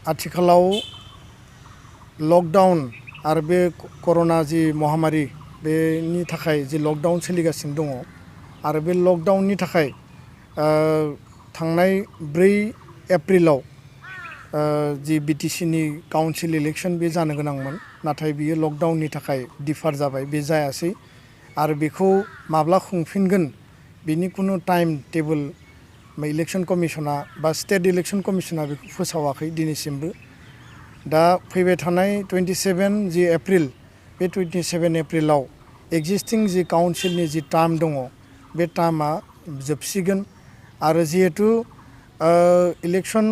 आथिखालाव लकडाउन आरो बे कर'ना जि महामारी बेनि थाखाय जि लकडाउन सोलिगासिनो दङ आरो बे लकडाउननि थाखाय थांनाय 4 एप्रिलाव जि बिटिसिनि काउन्सिल इलेक्शन बे जानो गोनांमोन नाथाय बियो लकडाउननि थाखाय डिफार जाबाय बे जायासै आरो बेखौ माब्ला खुंफिनगोन बिनि कुनु टाइम टेबल इलेक्शन कमिशना बा स्टेट इलेक्शन कमिशना बेखौ फोसावाखै दिनैसिमबो दा फैबाय थानाय 27 जि एप्रिल बे 27 एप्रिलाव एक्जिस्टिं जि काउन्सिलनि जि टार्म दङ बे टार्मा जोबसिगोन आरो जिहेतु इलेक्शन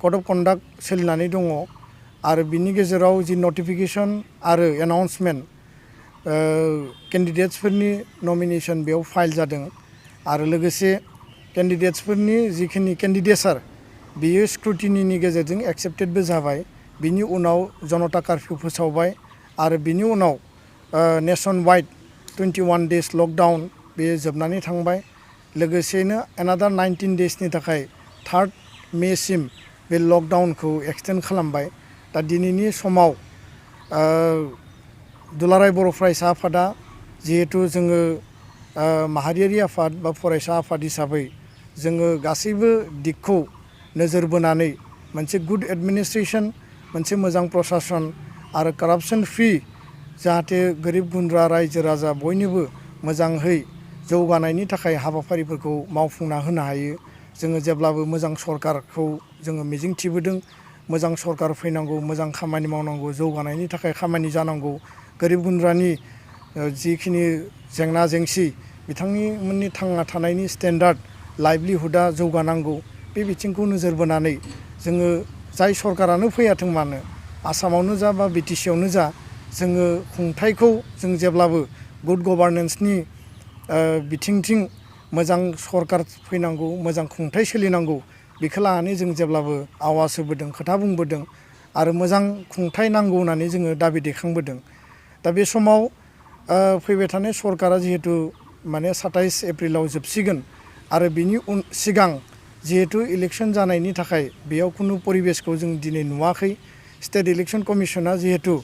कड अफ कन्डाक्ट सोलिनानै दङ आरो बिनि गेजेराव जि नटिफिकेशन आरो एनाउन्समेन्ट केन्डिडेट्सफोरनि नमिनेशन बेयाव फाइल जादों आरो लोगोसे केन्डिडेट्सफोरनि जिखिनि केन्डिडेटसार बियो स्क्रुटिनिनि गेजेरजों एक्सेप्टेडबो जाबाय बिनि उनाव जनता कार्फ्यू फोसावबाय आरो बिनि उनाव नेशन वाइड 21 डेज लकडाउन बे जोबनानै थांबाय लोगोसेनो एनादार 19 डेजनि थाखाय 3 मे सिम बे लकडाउनखौ एक्सटेन्ड खालामबाय दा दिनैनि समाव दुलाराय बर' फरायसा आफादा जिहेतु जोङो माहारियारि आफाद बा फरायसा आफाद हिसाबै जोङो गासैबो दिगखौ नोजोर बोनानै मोनसे गुड एडमिनिस्ट्रेशन मोनसे मोजां प्रशासन आरो कारापसन फ्रि जाहाथे गोरिब गुन्द्रा रायजो राजा बयनोबो मोजाङै जौगानायनि थाखाय हाबाफारिफोरखौ मावफुंना होनो हायो जोङो जेब्लाबो मोजां सरकारखौ जोङो मिजिं थिबोदों मोजां सरकार फैनांगौ मोजां खामानि मावनांगौ जौगानायनि थाखाय खामानि जानांगौ गोरिब गुन्द्रानि जिखिनि जेंना जेंसि बिथांमोननि थांना थानायनि स्टेन्डार्ड लाइभलिहुडा जौगानांगौ बे बिथिंखौ नोजोर बोनानै जोङो जाय सरकारानो फैयाथों मानो आसामावनो जा बा बिटिसियावनो जा जोङो खुंथायखौ जों जेब्लाबो गुड गभार्नेन्सनि बिथिंथिं मोजां सरकार फैनांगौ मोजां खुंथाय सोलिनांगौ बेखौ लानानै जों जेब्लाबो आवाज होबोदों खोथा बुंबोदों आरो मोजां खुंथाय नांगौ होननानै जोङो दाबि दैखांबोदों दा बे समाव फैबाय थानाय सरकारा जिहेतु माने 27 एप्रिलाव जोबसिगोन आरो बिनि सिगां जिहेतु इलेक्शन जानायनि थाखाय बेयाव कुनु परिबेसखौ जों दिनै नुवाखै स्टेट इलेक्शन कमिशना जिहेतु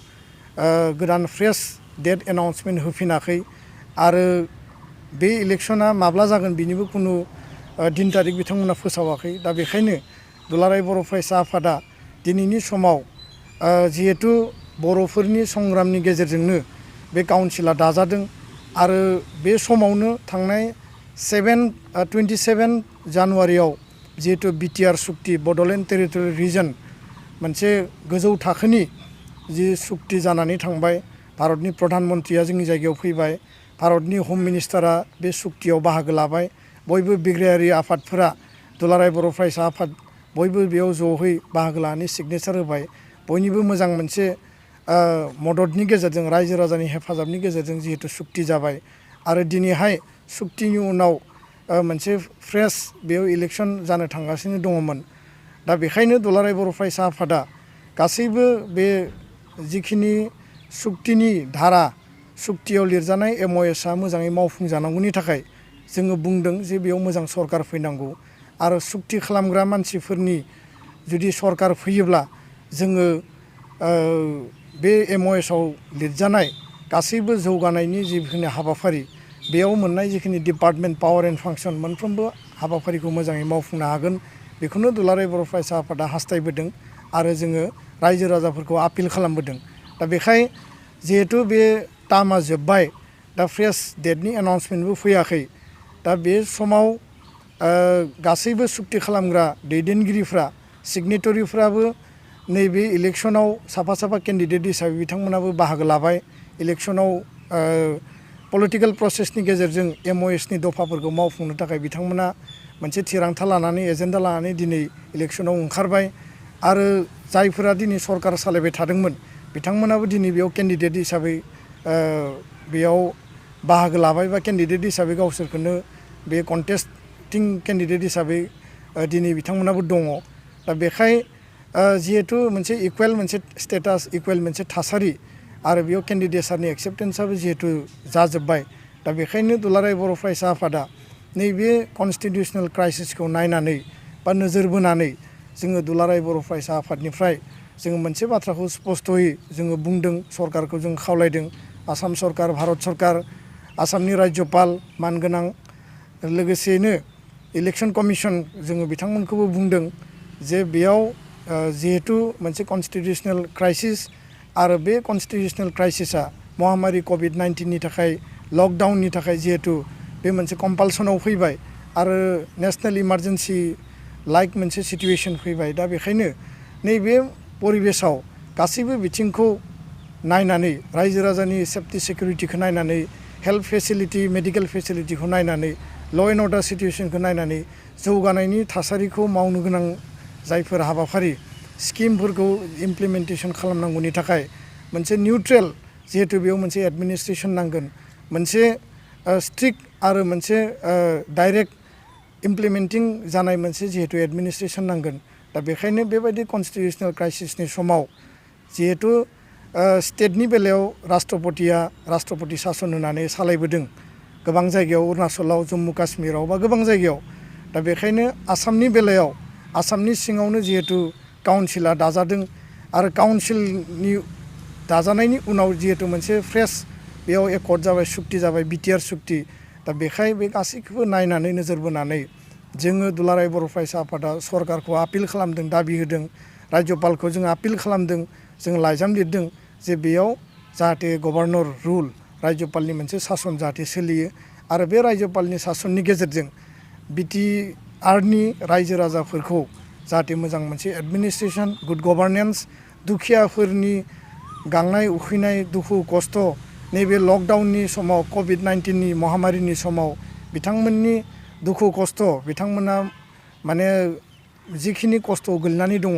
गोदान फ्रेश डेट एनाउन्समेन्ट होफिनाखै आरो बे इलेक्शना माब्ला जागोन बिनिबो कुनु दिन तारिख बिथांमोना फोसावाखै दा बेखायनो दुलाराय बर' फरायसा आफादा दिनैनि समाव जिहेतु बर'फोरनि संग्रामनि गेजेरजोंनो बे काउन्सिला दाजादों आरो बे समावनो थांनाय 27 जानुवारियाव जिहेतु बिटिआर सुक्ति बड'लेण्ड टेरिटरियेल रिजन मोनसे गोजौ थाखोनि जि सुक्ति जानानै थांबाय भारतनि प्रधान मन्त्रिया जोंनि जायगायाव फैबाय भारतनि हम मिनिस्टारा बे सुक्तियाव बाहागो लाबाय बयबो बिग्रायारि आफादफोरा दुलाराय बर' फरायसा आफाद बयबो बेयाव ज'है बाहागो लानानै सिगनेचार होबाय बयनिबो मोजां मोनसे मददनि गेजेरजों रायजो राजानि हेफाजाबनि गेजेरजों जिहेतु सुक्ति जाबाय आरो दिनैहाय सुक्तिनि उनाव मोनसे फ्रेश बेयाव इलेक्शन जानो थांगासिनो दङमोन दा बेखायनो दुलाराय बर' फरायसा आफादा गासैबो बे जिखिनि सुक्तिनि धारा सुक्तियाव लिरजानाय MOSआ मोजाङै मावफुंजानांगौनि थाखाय जोङो बुंदों जे बेयाव मोजां सरकार फैनांगौ आरो सुक्ति खालामग्रा मानसिफोरनि जुदि सरकार फैयोब्ला जोङो बे MOSआव लिरजानाय गासैबो जौगानायनि जिखिनि हाबाफारि बेयाव मोननाय जिखिनि डिपार्टमेन्ट पावार एन्ड फांसन मोनफ्रोमबो हाबाफारिखौ मोजाङै मावफुंनो हागोन बेखौनो दुलाराय बर' फरायसा आफादा हास्थायबोदों आरो जोङो रायजो राजाफोरखौ आपिल खालामबोदों दा बेखाय जिहेतु बे टार्मा जोब्बाय दा फ्रेश डेटनि एनाउन्समेन्टबो फैयाखै दा बे समाव गासैबो सुक्ति खालामग्रा दैदेनगिरिफ्रा सिगनेटरिफ्राबो नैबे इलेक्शनाव साफा साफा केन्डिडेट हिसाबै बिथांमोनाबो बाहागो लाबाय इलेक्शनाव पलिटिकेल प्रसेसनि गेजेरजों MOSनि दफाफोरखौ मावफुंनो थाखाय बिथांमोना मोनसे थिरांथा लानानै एजेन्डा लानानै दिनै इलेक्शनाव ओंखारबाय आरो जायफोरा दिनै सरकार सालायबाय थादोंमोन बिथांमोनाबो दिनै बेयाव केन्डिडेट हिसाबै बेयाव बाहागो लाबाय बा केन्डिडेट हिसाबै गावसोरखौनो बे कन्टेस्टिं केन्डिडेट हिसाबै दिनै बिथांमोनाबो दङ दा बेखाय जिहेतु मोनसे इकुवेल मोनसे स्टेटास इकुवेल मोनसे थासारि आरो बेयाव केन्डिडेटसारनि एक्सेप्टेन्सआबो जिहेतु जाजोब्बाय दा बेखायनो दुलाराय बर' फरायसा आफादा नैबे कनस्टिटिउसनेल क्राइसिसखौ नायनानै बा नोजोर बोनानै जोङो दुलाराय बर' फरायसा आफादनिफ्राय जोङो मोनसे बाथ्राखौ स्पस्त'यै जोङो बुंदों, सरकारखौ जों खावलायदों, आसाम सरकार, भारत सरकार, आसामनि राज्यपाल मानगोनां, लोगोसेयैनो इलेक्सन कमिसन जोङो बिथांमोनखौबो बुंदों जे बेयाव जिहेतु मोनसे कनस्टिटिउसनेल क्राइसिस आरो बे कनस्टिटिउसनेल क्राइसिसआ महामारी कभिड-19नि थाखाय लकडाउननि थाखाय जिहेतु बे मोनसे कम्पालसनाव फैबाय आरो नेसनेल इमारजेन्सि लाइक मोनसे सिटुवेसन फैबाय। दा बेखायनो नैबे परिबेसाव गासैबो बिथिंखौ नायनानै, रायजो राजानि सेफ्टि सिकिउरिटिखौ नायनानै, हेल्थ फेसिलिटि, मेडिकेल फेसिलिटिखौ नायनानै, ल' एन्ड अर्डार सिटुवेसनखौ नायनानै जौगानायनि थासारिखौ मावनो गोनां जायफोर हाबाफारि स्किमफोरखौ इमप्लिमेन्टेसन खालामनांगौनि थाखाय मोनसे निउट्रेल, जिहेतु बेयाव मोनसे एडमिनिस्ट्रेसन नांगोन, मोनसे स्ट्रिक्ट आरो मोनसे डाइरेक्ट इमप्लिमेन्टिं जानाय मोनसे जिहेतु एडमिनिस्ट्रेसन नांगोन। दा बेखायनो बेबायदि कनस्टिटिउसनेल क्राइसिसनि समाव जिहेतु स्टेटनि बेलायाव राष्ट्रपति सासन होनानै सालायबोदों गोबां जायगायाव, अरुणाचलाव, जम्मु काश्मीराव बा गोबां जायगायाव। दा बेखायनो आसामनि बेलायाव आसामनि सिङावनो जिहेतु काउन्सिला दाजादों आरो काउन्सिलनि दाजानायनि उनाव जिहेतु मोनसे फ्रेश बेयाव एकर्ड जाबाय, सुक्ति जाबाय, बिटिआर सुक्ति। दा बेखाय बे गासैखौबो नायनानै नोजोर बोनानै जोङो दुलाराय बर' फरायसा आफादा सरकारखौ आपिल खालामदों, दाबि होदों, राज्यपालखौ जों आपिल खालामदों, जों लाइजाम लिरदों जे बेयाव जाहाथे गभर्नर रुल, राज्यपालनि मोनसे सासन जाहाथे सोलियो आरो बे राज्यपालनि सासननि गेजेरजों बिटिआरनि रायजो राजाफोरखौ जाहाथे मोजां मोनसे एडमिनिस्ट्रेसन, गुड गभार्नेन्स, दुखियाफोरनि गांनाय उखैनाय, दुखु खस्थ' नैबे लकडाउननि समाव, कभिड-19नि महामारिनि समाव बिथांमोननि दुखु खस्थ', बिथांमोना माने जिखिनि खस्थ'आव गोलैनानै दङ,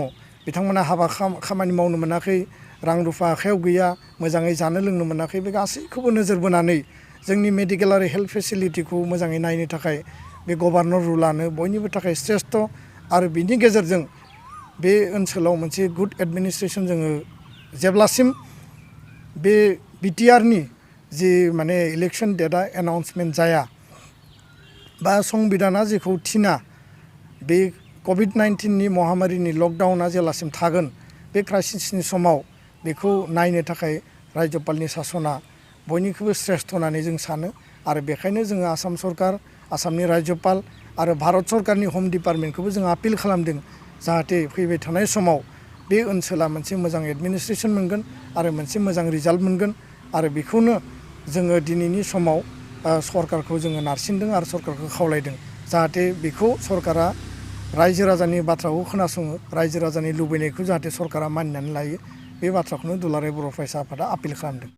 बिथांमोना हाबा खामानि मावनो मोनाखै, रां रुफा आखायाव गैया, मोजाङै जानो लोंनो मोनाखै, बे गासैखौबो नोजोर बोनानै जोंनि मेडिकेल आरो हेल्थ फेसिलिटिखौ मोजाङै नायनो थाखाय बे गभर्नर रुलानो बयनिबो थाखाय श्रेष्ठ आरो बिनि गेजेरजों बे ओनसोलाव मोनसे गुड एडमिनिस्ट्रेसन जोङो जेब्लासिम बे बिटिआरनि जि माने इलेक्सन डेटआ एनाउन्समेन्ट जाया बा संबिधाना जेखौ थिना बे कभिड-19नि महामारिनि लकडाउना जेब्लासिम थागोन, बे क्राइसिसनि समाव बेखौ नायनो थाखाय राज्यपालनि सासना बयनिख्रुइबो श्रेष्ठ होननानै जों सानो। आरो बेखायनो जोङो आसाम सरकार, आसामनि राज्यपाल आरो भारत सरकारनि हम डिपार्टमेन्टखौबो जों आपिल खालामदों जाहाथे फैबाय थानाय समाव बे ओनसोला मोनसे मोजां एडमिनिस्ट्रेसन मोनगोन आरो मोनसे मोजां रिजाल्ट मोनगोन। आरो बेखौनो जोङो दिनैनि समाव सरकारखौ जोङो नारसिनदों आरो सरकारखौ खावलायदों जाहाथे बेखौ सरकारा रायजो राजानि बाथ्राखौ खोनासङो, रायजो राजानि लुबैनायखौ जाहाथे सरकारा मानिनानै लायो। बे बाथ्राखौनो दुलाराय बर' फरायसा आफादा आपिल खालामदों।